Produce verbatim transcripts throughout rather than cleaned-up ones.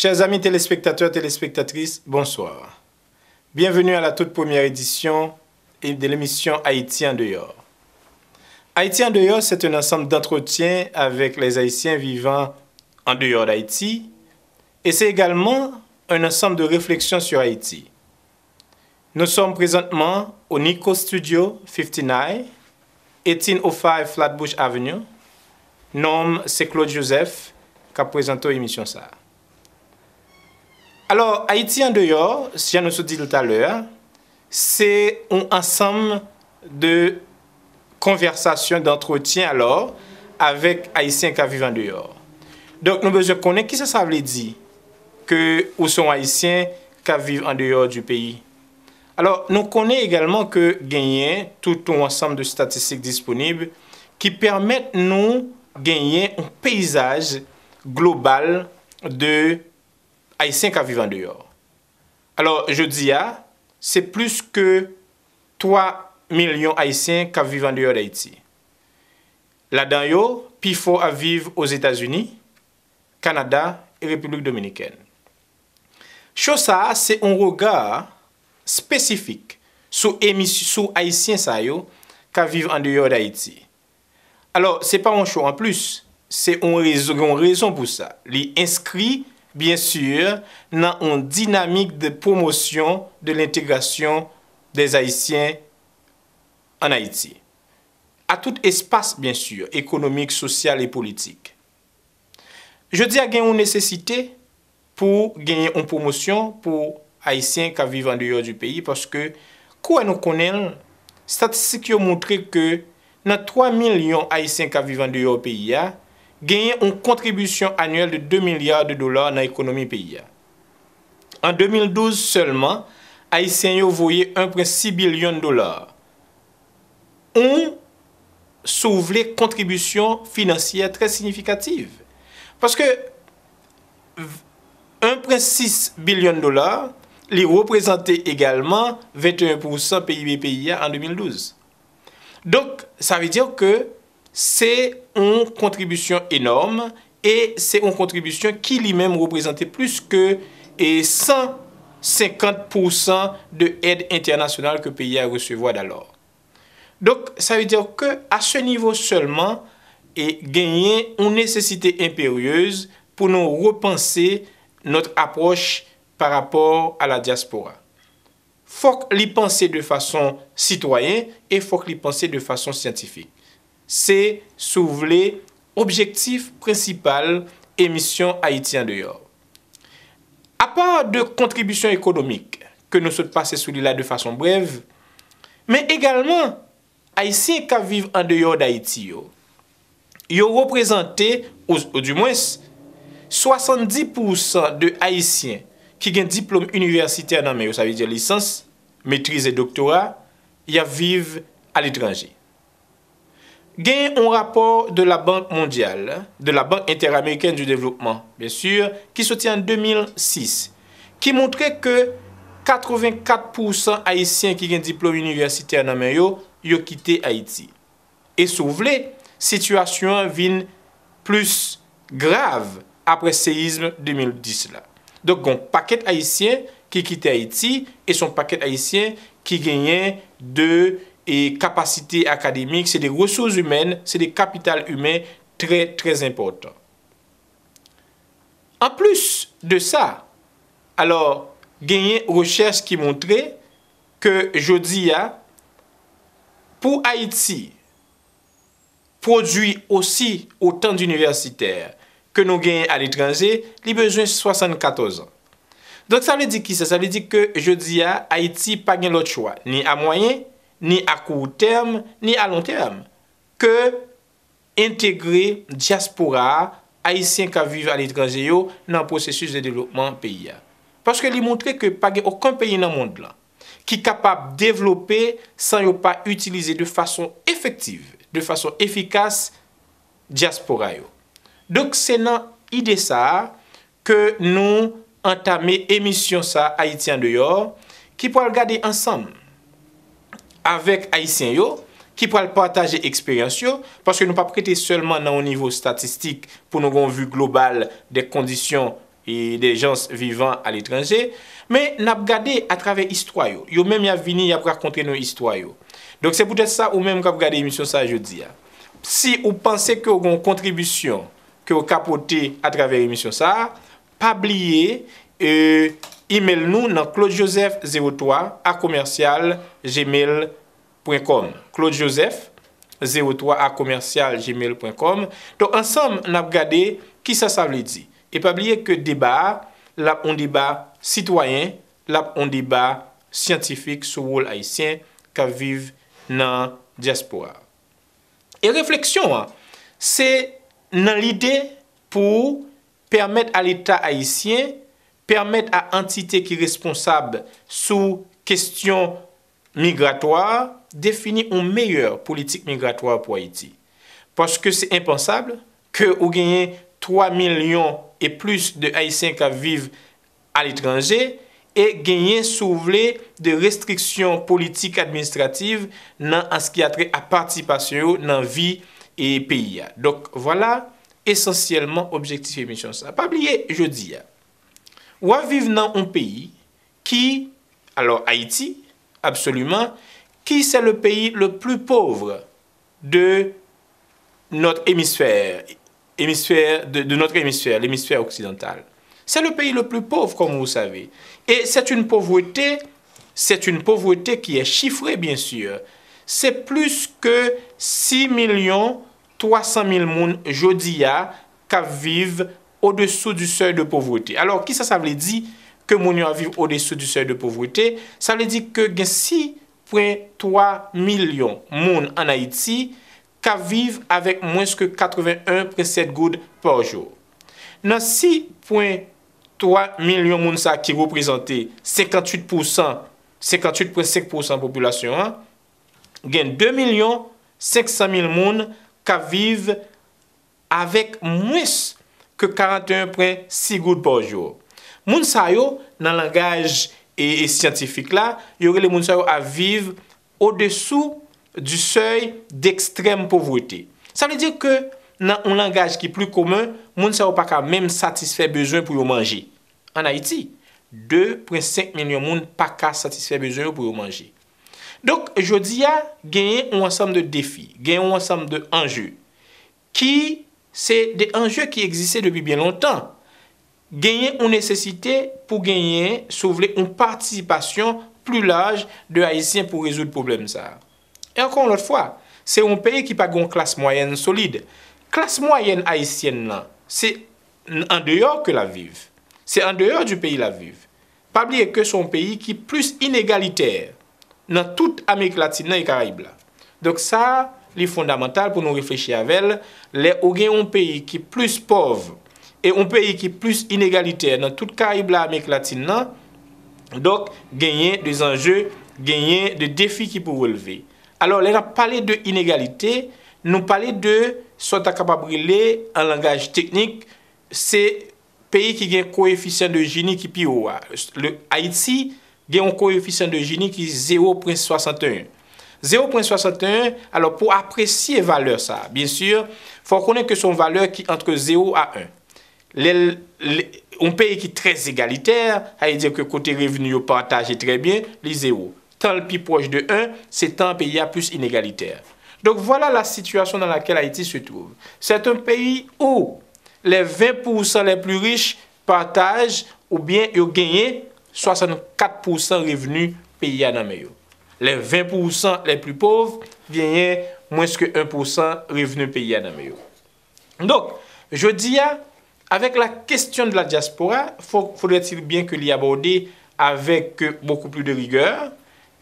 Chers amis téléspectateurs, téléspectatrices, bonsoir. Bienvenue à la toute première édition de l'émission Haïti en dehors. Haïti en dehors, c'est un ensemble d'entretiens avec les Haïtiens vivant en dehors d'Haïti et c'est également un ensemble de réflexions sur Haïti. Nous sommes présentement au Nico Studio fifty-nine, eighteen oh five Flatbush Avenue. Non m se Claude Joseph k ap prezante w emisyon sa a. Alò, Ayiti andeyò, jan nou sot di l talè a, se yon ansanm de konvèsasyon, dantretyen, alò, avèk Ayisyen k ap viv andeyò. Donk, nou bezwen konnen kisa sa vle di ke ou se yon Ayisyen k ap viv andeyò di peyi. Alò, nou konnen egalman ke genyen tout yon ansanm de statistik disponib ki pèmèt nou genyen yon peyizaj global de Ayisyen k ap viv andeyò. Alò, jodi a, se plis ke twa milyon Ayisyen k ap viv andeyò Dayiti. Ladan yo, pifò ap viv Ozetazini, Kanada e Repiblik Dominikèn. Cho sa a se yon rega espesifik sou emis-, sou Ayisyen sa yo k ap viv andeyò Dayiti. Alò, se pa yon cho anplis, se yon rezon, gen yon rezon pou sa. Li enskri, byen si, nan yon dinamik de pwomosyon de lentegrasyon des Ayisyen an Ayiti, a tout espas, byen si, ekonomik, sosyal e politik. Jodi a gen yon nesesite pou genyen yon pwomosyon pou Ayisyen k ap viv andeyò di peyi, paske, kouwè nou konnen l, statistik yo montre ke nan twa milyon Ayisyen k ap viv andeyò peyi a, genyen yon kontribisyon anyèl de de milya de dola nan ekonomi peyi a. An de mil douz sèlman, Ayisyen yo voye en pwen sis bilyon dola. Yon, si w vle, kontribisyon finansyè trè siyifikatif. Paske en pwen sis bilyon dola, li reprezante egalman venteyen pousan P I B peyi a an de mil douz. Donk, sa vle di ke se yon kontribisyon enòm e se yon kontribisyon ki li menm reprezante plis ke, e, san senkant pousan de èd entènasyonal ke peyi a resevwa dalò. Donk, sa vle di ke a se nivo sèlman, e, genyen yon nesesite enperyez pou nou repanse notre approche par rapport à la diaspora. Fòk li panse de fason sitwayen e fòk li panse de fason syantifik. Se, si w vle, objektif prensipal emisyon Ayiti andeyò. Apa de kontribisyon ekonomik ke nou sot pase sou li la de fason brèv, men egalman Ayisyen k ap viv andeyò Dayiti yo, yo reprezante, ou, oudimwens, swasanndis pousan de Ayisyen ki gen diplòm inivèsitè nan men yo, sa vle di lisans, metriz e doktora, y ap viv aletranje. Gen yon rapò de la Banque mondiale, de la Banque interaméricaine du développement, byen si, ki soti an de mil sis, ki montre ke katrevenkat pousan Ayisyen ki gen diplòm inivèsitè nan men yo, yo kite Ayiti. E si w vle, sitiyasyon an vin plis grav apre seyizm de mil dis la. Donk, gen yon pakèt Ayisyen ki kite Ayiti, e se yon pakèt Ayisyen ki genyen de, e, kapasite akademik, se de resous imèn, se de kapital imen trè, trè enpòtan. Anplis de sa, alò, genyen rechèch ki montre ke jodi a, pou Ayiti pwodui osi otan d'inivèsitè ke nou genyen aletranje, li bezwen swasannkatòz an. Donk, sa vle di kisa? Sa vle di ke jodi a, Ayiti pa gen lòt chwa, ni a mwayen, ni a kou tèm, ni a lon tèm, ke entegre dyaspora a, Ayisyen k ap viv aletranje yo, nan pwosesis de devlopman peyi a. Paske li montre ke pa gen okenn peyi nan mond lan ki kapab devlope san yo pa itilize de fason efektiv, de fason efikas, dyaspora yo. Donk, se nan ide sa a ke nou antame emisyon sa a, Ayiti Andeyò, ki pral gade ansanm avèk Ayisyen yo, ki pral pataje eksperyans yo, paske nou p ap rete sèlman nan yon nivo estatistik pou nou gen yon vi global de kondisyon e des gens vivant à l'étranger, men n ap gade atravè istwa yo. Yo menm y ap vini, y ap rakonte nou istwa yo. Donk se poutèt sa ou menm k ap gade emisyon sa a jodi a. Si ou panse ke w gen yon kontribisyon ke w ka pote atravè emisyon sa a, pa bliye e, email nou nan claudejoseph zéro trois à commercial gmail point com. Claude Joseph zéro trois à commercial gmail point com. Donk ansanm n ap gade kisa sa vle di. E pa bliye ke deba a, l ap yon deba sitwayen, l ap yon deba syantifik sou wòl ayisyen k ap viv nan dyaspora. E refleksyon an, se nan lide pou pèmèt a Leta ayisyen, pèmèt a antite ki responsab sou kesyon migratwa, defini yon meyè politik migratwa pou Ayiti. Paske se enpansab ke ou genyen twa milyon e plis de Ayisyen k ap viv aletranje e genyen, si w vle, de restriksyon politik administrativ nan an ce qui a trait a patisipasyon yo nan vi e peyi a. Donk, vwala esansyèlman objektif emisyon sa. Pa bliye, jodi a, w ap viv nan yon peyi ki, alò, Ayiti, absoliman, qui c'est le pays le plus pauvre de notre hémisphère, hémisphère de, de notre hémisphère, l'hémisphère occidental. C'est le pays le plus pauvre, comme vous savez. Et c'est une pauvreté, c'est une pauvreté qui est chiffrée, bien sûr. C'est plus que six millions trois cent mille moun jodi a k ap viv au-dessous du seuil de pauvreté. Alò, kisa sa vle di ke moun yo ap viv au-dessous du seuil de pauvreté? Sa vle di ke gen sis pwen twa milyon moun ann Ayiti k ap viv avèk mwens ke katreven en pwen sèt goud pa jou. Nan sis pwen twa milyon moun sa ki reprezante senkanntuit pousan, senkanntuit pwen senk pousan popilasyon an, gen de milyon senk san mil moun k ap viv avèk mwens ke karanteyen pwen sis goud pa jou. Moun sa yo, nan langaj e, e syantifik la, yo rele moun sa yo ap viv au-dessous du seuil d'extrême pauvreté. Sa vle di ke nan yon langaj ki pli komen, moun sa yo pa ka menm satisfè bezwen pou yo manje. Ann Ayiti, de pwen senk milyon moun pa ka satisfè bezwen yo pou yo manje. Donk, jodi a, genyen yon ansanm de defi, genyen yon ansanm de anje ki se de anje ki egziste depi byen lontan. Genyen yon nesesite pou genyen, si w vle, yon patisipasyon pli laj de Ayisyen pou rezoud pwoblèm sa a. E ankò yon lòt fwa, se yon peyi ki pa gen yon klas mwayèn solid. Klas mwayèn ayisyèn nan, se n-, andeyò ke l ap viv. Se andeyò di peyi l ap viv. Pa bliye ke se yon peyi ki plis inegalitè nan tout Amerik Latin nan e Karayib la. Donk sa, li fondamantal pou nou reflechi avè l, lè ou gen yon peyi ki plis pòv e yon peyi ki plis inegalitè nan tout Karayib la, Amerik Latin nan, donk genyen de zanje, genyen de defi ki pou releve. Alò, lè n ap pale de inegalite, nou pale de sa w ta kapab rele, an langaj teknik, se peyi ki gen koyefisyan de Gini ki pi wo a. Le, Ayiti gen yon koyefisyan de Gini ki zewo pwen swasanteyen. Zewo pwen swasanteyen, alò, pou apresye valè sa a, byen si, fò w konnen ke se yon valè ki antre zewo a en. Lè l, lè, yon peyi ki trè egalitè, sa vle di ke kote revni yo pataje trè byen, li zewo. Tan l pi pwòch de en, se tan peyi a plis inegalitè. Donc voilà la situation dans laquelle Haïti se trouve. C'est un pays où les vingt pour cent les plus riches partagent oubyen yo genyen swasannkat pousan revni peyi a nan men yo. Les vingt pour cent les plus pauvres genyen mwens ke en pousan revni peyi a nan men yo. Donk, jodi a, avec la question de la diaspora, faut, faudrait-il bien que li abordé avec beaucoup plus de rigueur,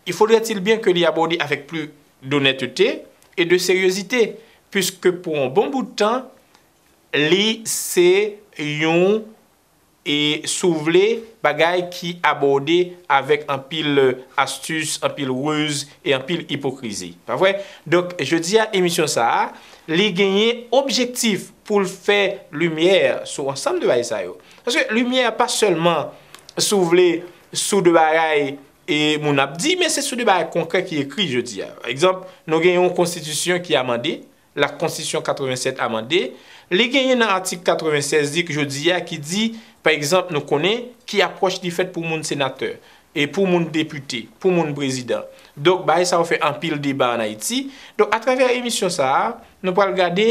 il faudrait-il bien que li abordé avec plus d'honnêteté et de sériosité, puisque pour un bon bout de temps, li se yon, e si w vle, bagay ki abòde avèk anpil, e, astis, anpil riz e anpil ipokrizi. Pa vre? Donk, jodi a, emisyon sa a, li genyen objektif pou l fè limyè sou ansanm de bagay sa yo. Paske limyè pa sèlman, si w vle, sou de bagay e moun ap di, men se sou de bagay konkrè ki ekri jodi a. Pa egzanp, nou gen yon konstitisyon ki amande, la Constitution quatre-vingt-sept amande, li genyen nan atik katrevensèz li k jodi a ki di Pa egzanp, nou konnen ki apwòch li fèt pou moun senatè, e pou moun depite, pou moun prezidan. Donk, bagay sa yo fè anpil deba ann Ayiti. Donk, atravè emisyon sa a, nou pral gade,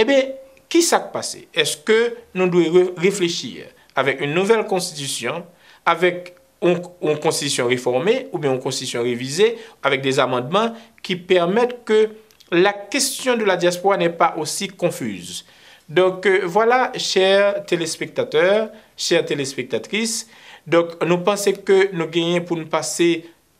ebyen, ki sa k pase? Èske nou dwe re-, reflechi avèk yon nouvèl konstitisyon, avèk yon, yon konstitisyon refòme oubyen yon konstitisyon revize avèk des amendements qui permettent que la question de la diaspora n'est pas aussi confuse. Donc, euh, voilà, chers téléspectateurs, chères téléspectatrices, donk, nou panse ke nou genyen pou n pase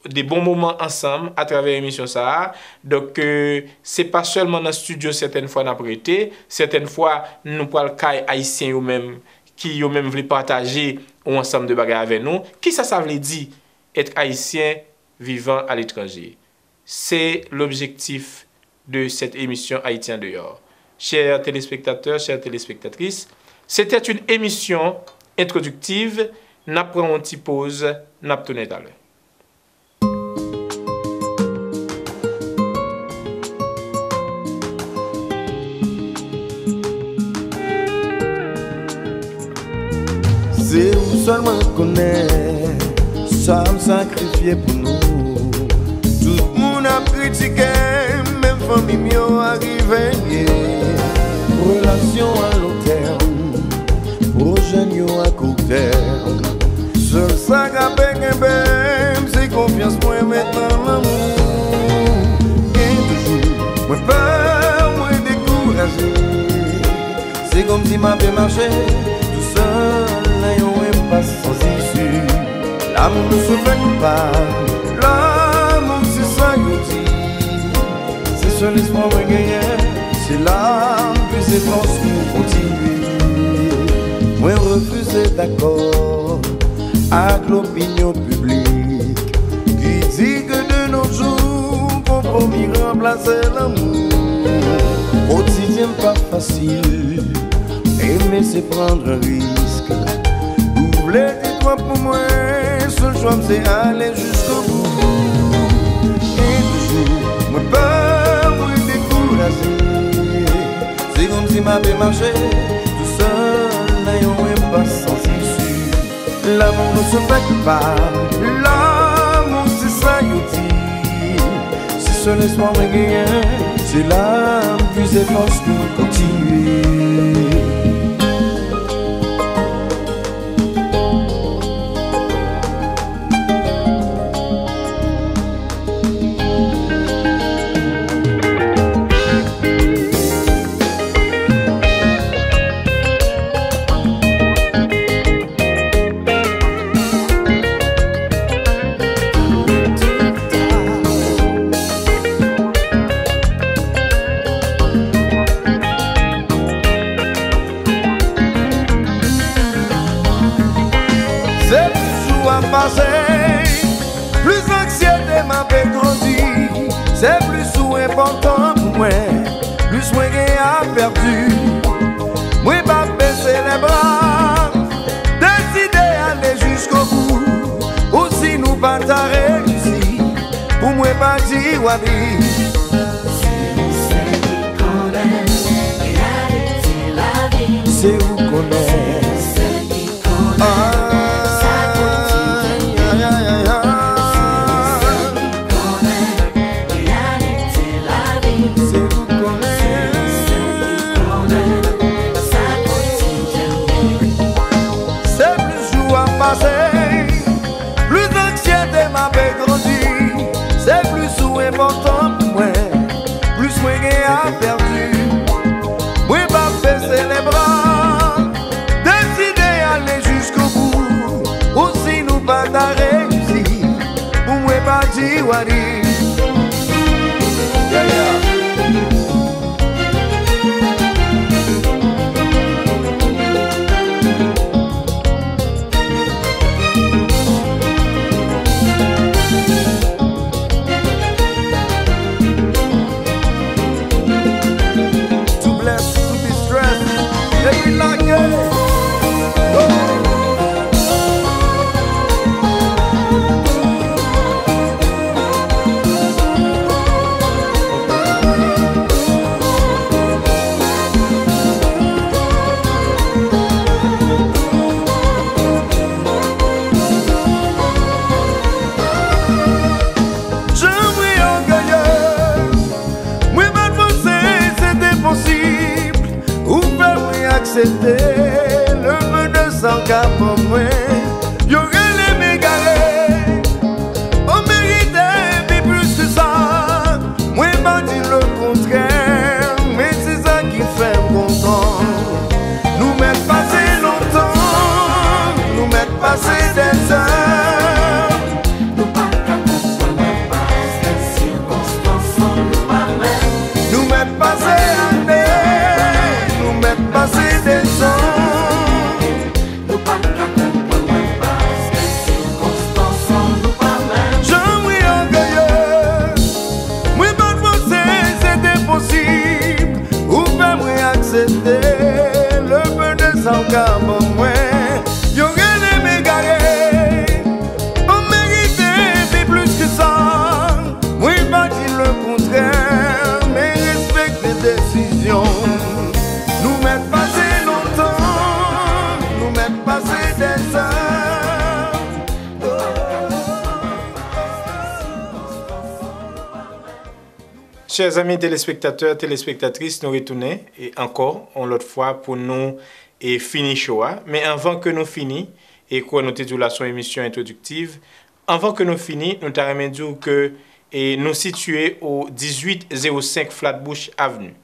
de bon moman ansanm atravè emisyon sa a. Donk, euh, se pa sèlman nan estidyo sètèn fwa n ap rete, sètèn fwa nou pral kay Ayisyen yo menm, ki yo menm vle pataje yon ansanm de bagay avè nou. Kisa sa vle di être haïtien vivant à l'étranger? C'est l'objectif de cette émission Haïti en dehors. Chers téléspectateurs, chères téléspectatrices, c'était une émission introductive. N ap pran yon ti poz, n ap tounen talè. Se ou sèl mwen konnen sa m sakrifye pou nou. Tout moun ap kritike m, menm fanmi m yo a rive nye. Relasyon a long tèm, pwojè n yo a kou tèm. Sèl sa k ap kenbe m, se konfyans mwen met nan lanmou. Gen de jou, mwen pè, mwen dekouraje. Se kòmsi m ape mache tousèl nan yon enpas sans issue. L'amour ne se fait pas, l'amour se sa yo di. Se sèl espwa mwen genyen, se la m puize fòs pou m kontinye. Mwen refize dakò ak lopinyon piblik ki di ke de nos jours konpwomi ranplase lanmou. Kotidyen m pa fasil, aimer c'est prendre un risque. Ou vle di twòp pou mwen, sèl chwa m se ale jiskobou. Gen de jou, mwen pè, mwen dekouraje. Se kòmsi m ape mache tousèl nan yon enpas sans issue. L'amour ne se fait pas, l'amour se sa yo di. Se sèl espwa mwen genyen, se la m puize fòs pou m kontinye. Se plis jou ap pase, plis anksyete m ape grandi. Se plis ou enpòtan pou mwen, plis mwen gen a pèdi. Mwen p ap bese lè bra, deside ale jiskobou. Ou si nou pa ta reyisi, pou mwen pa di wari. Se ou sèl ki konnen reyalite lavi. Se ou konnen. Se ou sèl ki konnen sa k pou ti tèm. Ay, ay, ay, ay. Se ou sèl ki konnen reyalite lavi. Se ou konnen. Se ou sèl ki konnen sa k pou ti tèm. Se plis jou ap pase, plis anksyete m ape grandi. Se plis ou enpòtan pou mwen, plis mwen gen a pèdi. Mwen p ap bese lè bra, deside ale jiskobou. Ou si nou pa ta reyisi, pou mwen pa di wari. Yeah, yeah. To bless, to be stressed, epi lage. Men respekte desizyon. Nou mèt pase lontan, nou mèt pase dèzan. Chè zanmi telespektatè, telespektatris, nou retounen e ankò yon lòt fwa pou nou e fini show a. Men anvan ke nou fini, e kwè nou te di w la se yon emisyon entwodiktiv, anvan ke nou fini, nou ta renmen di w ke e nou sitiye o dizuit zewo senk Flatbush Avenue.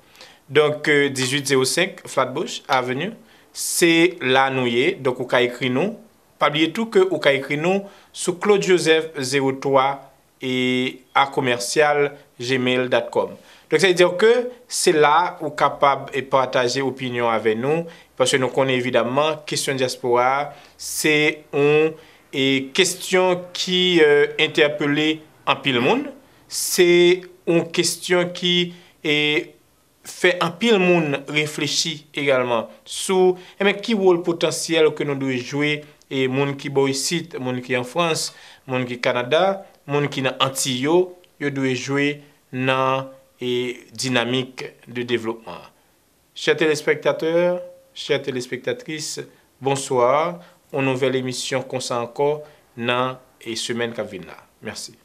Donk, e dizuit zewo senk Flatbush Avenue, se la nou ye. Donk, ou ka ekri nou. Pa bliye tou ke ou ka ekri nou sou Claude Joseph zewo twa e a commercial gmail dot com. Donk, sa vle di ke se la ou kapab e pataje opinyon avè nou, paske nou konnen evidamman kesyon dyaspora a, se yon e kesyon ki e entèpele anpil moun, se yon kesyon ki e fè anpil moun reflechi egalman sou, enben, ki wòl potansyèl ke nou dwe jwe, e moun ki bò isit, moun ki an Frans, moun ki Kanada, moun ki nan Antiy yo, yo dwe jwe nan e dinamik de devlopman an. Chè telespektatè, chè telespektatris, bonswa. Yon nouvèl emisyon konsa ankò nan e semèn k ap vin la. Mèsi.